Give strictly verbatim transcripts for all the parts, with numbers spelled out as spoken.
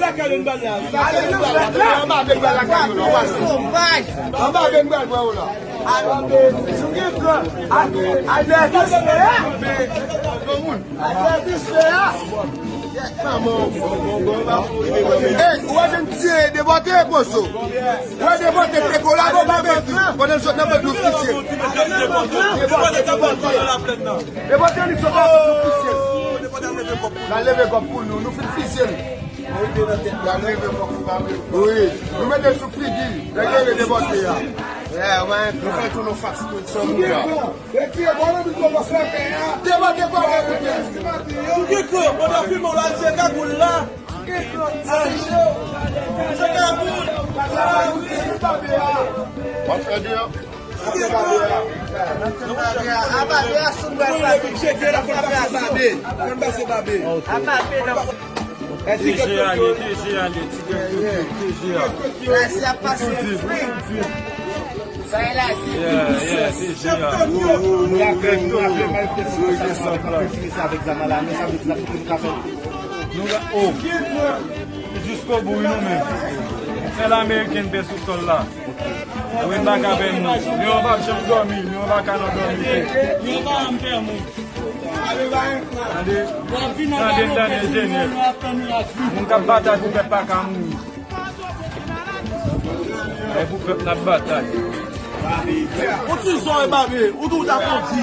Anba ben bal la, anba ben bal la. Anba ben bal la. Sou ki pran? Advètisman. Advètisman. Ey, ou wè jan m tiye debòte, pozo. Ou wè debòte te kolabo nan bandi. Pandan l sot nan bandi, nou fizye l. Debòte, debòte. Debòte, li sot nan bandi, nou fizye l. N a leve kòb pou nou, nou fin fizye l. Wi, nou mete l sou figi l. Nèg yo rele debòte a. Nou fè tou nou fas pou san mouda. Retire bò nan bouch bò fè pè a. Debòte pa wè kote. Sou ki kran? Pandan fim w la, se kagoul la. Sou ki kran? Se kagoul. W ap fè deyò. T G A li ye, T G A li ye, T G A li ye, T G A. Lasi ap pase fri. Sa e lasi. Yeah, yeah, T G A. Nou raple, nou raple manifestasyon sa, sa, sa, sa, avèk zam a la men, sa vle di n ap kite nou ka fè. Nou ra-, oh. Jiskobou, wi, nou menm. Sèl Ameriken te sou sòl la. Wi, m pa ka pè moun. Lyon pa janm dòmi, Lyon pa ka nan dòmi. Lyon pa janm pè moun. Tande, tande, tande, enjenyè. Moun k ap batay pou pèp pa ka mouri. E pou pèp n ap batay. Ou ti zò e babe, ou tou ta kondi.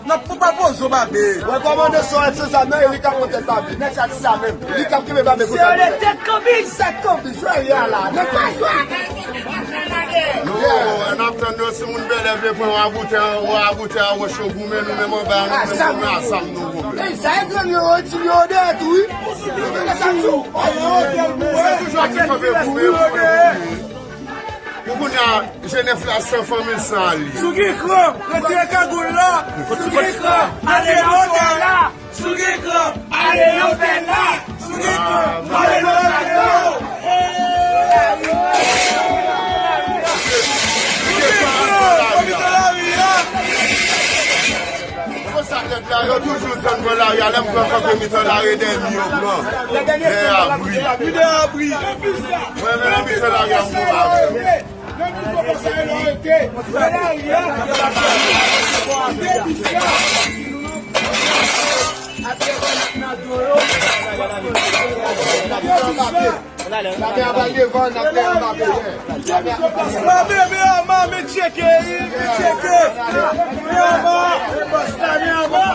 N ap pou pa pozo babe. Mwen kòmande son èt se sa, nan e li k ap pran tèt babe. Nèg sa di sa menm. Li k ap kenbe babe konsa. Se yon tèt kanbis. Tèt kanbis, jwè li a la. Nèg pa jwè. Nou, n ap tann yo, si moun Bèlè vle pran raboutè, raboutè a wòch yo goumen, nou menm anba a, nou menm goumen a zam nou goumen. Ey, sa e grann yo, ti yo dèyè tou, wi. Se toujou a ti kanpe goumen pou nou goumen. Pou kounye a, Jenèf la san fanmi l san alye. Sou ki kran, retire kagoul la. Sou ki kran, ale lotèl la. Sou ki kran, ale lotèl la. Sou ki kran, ale lotèl la. Sou ki kran, nan mitan lari a. Konsa nèg la, yo toujou tann pran lari a, lè m pran kanpe mitan lari, dènye yo pran. Dèyè abri. Dèyè abri. Mwen, men nan mitan lari a, m pran abri. Mbappe a bay devan, n ap lè Mbappe. Mbappe, men anba, men tcheke, men tcheke. Men anba, men bòs la, men anba.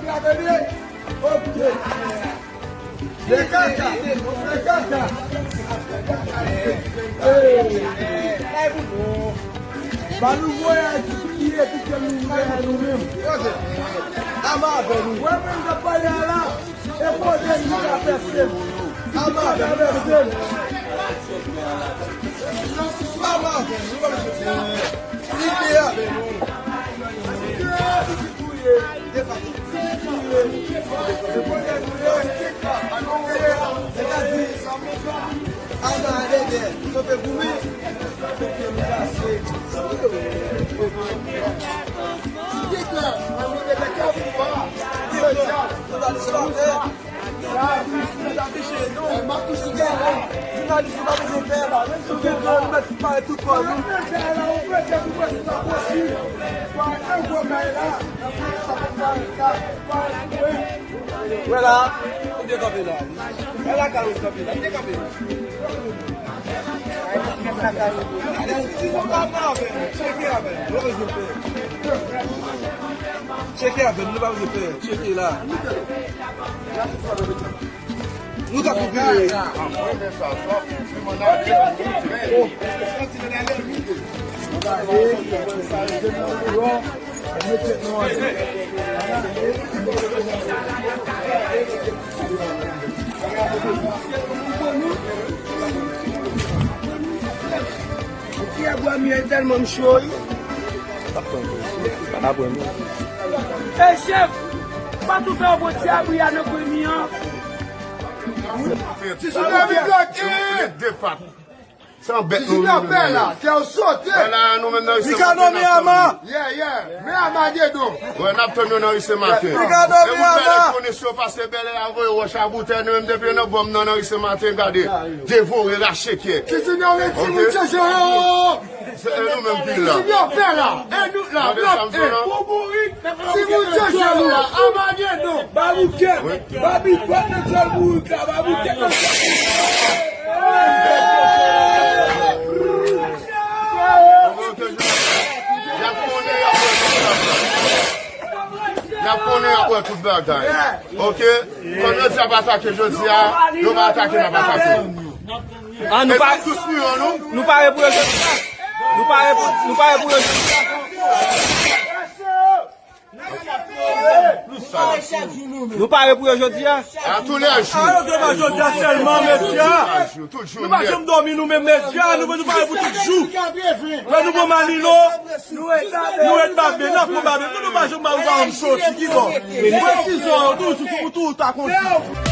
Gade, gade. Fè kaka, fè kaka. Ba nou voye a di ki e ki ke nou voye a nou menm. Ama avè nou. Wè menm sa pale a la. E kote nou ka pèse. Ama avè nou. Ama avè nou. Site avè nou. Jounalis, nou pa bezwen pè la. Menm si w gen kò, nou mèt pale tout kò nou. Wè la, ou te kanpe la. Wè la, ka ou te kanpe la. Ou te kanpe. Tcheke avè m, nou pa bezwen pè. Tcheke avè m, nou pa bezwen pè. Tcheke la. Nou ka kouvri. Ou ki a bwa mi a tèlman m cho wi. Pa ta pran m. Ey chèf, pa tou fè yon bon ti abri a nan kwen mi an. Ti sou la vi bloke. De pat. Se yon bèt nou ye, nou menm. Wè la, nou menm nan ri Sen Maten, n ap tann yo. Yeah, yeah. Men Amagedon. Wè, n ap tann yo nan ri Sen Maten. E pou bèlè konesyon, pase bèlè a voye wòch a boutèy, nou menm depi nan bòm nan, nan ri Sen Maten, gade. Devore, rache kyè. Ti Junior, men ti moun chanje yo. Se nou menm ki la. Ti Junior pè la. E nou la, blan, e pou bourik. Ti moun chanje nou la. Amagedon. Baboukèt. Babi, bat nan djòl bourik la. Baboukèt nan djòl bourik la. Y ap konnen y ap wè tout bagay. Y ap konnen y ap wè tout bagay. Ok? Kòm yo di y ap atake jodi a, yo va atake, n ap atake. Ah, nou pa, nou pare pou yo jodi a. Nou pare pou, nou pare pou yo jodi a. Nou pare pou yo jodi a. A tou lè jou. A yo devan jodi a sèlman, medya. Tou jou, tou jou. Nou pa janm dòmi, nou menm medya, nou, nou pare pou tout jou. Lè nou pran Manilo, nou ret babe, n ap pran babe. Nou, nou pa janm ba ou pa janm soti, ki bò. Pran tizon, toujou, toujou, toujou ta konsa.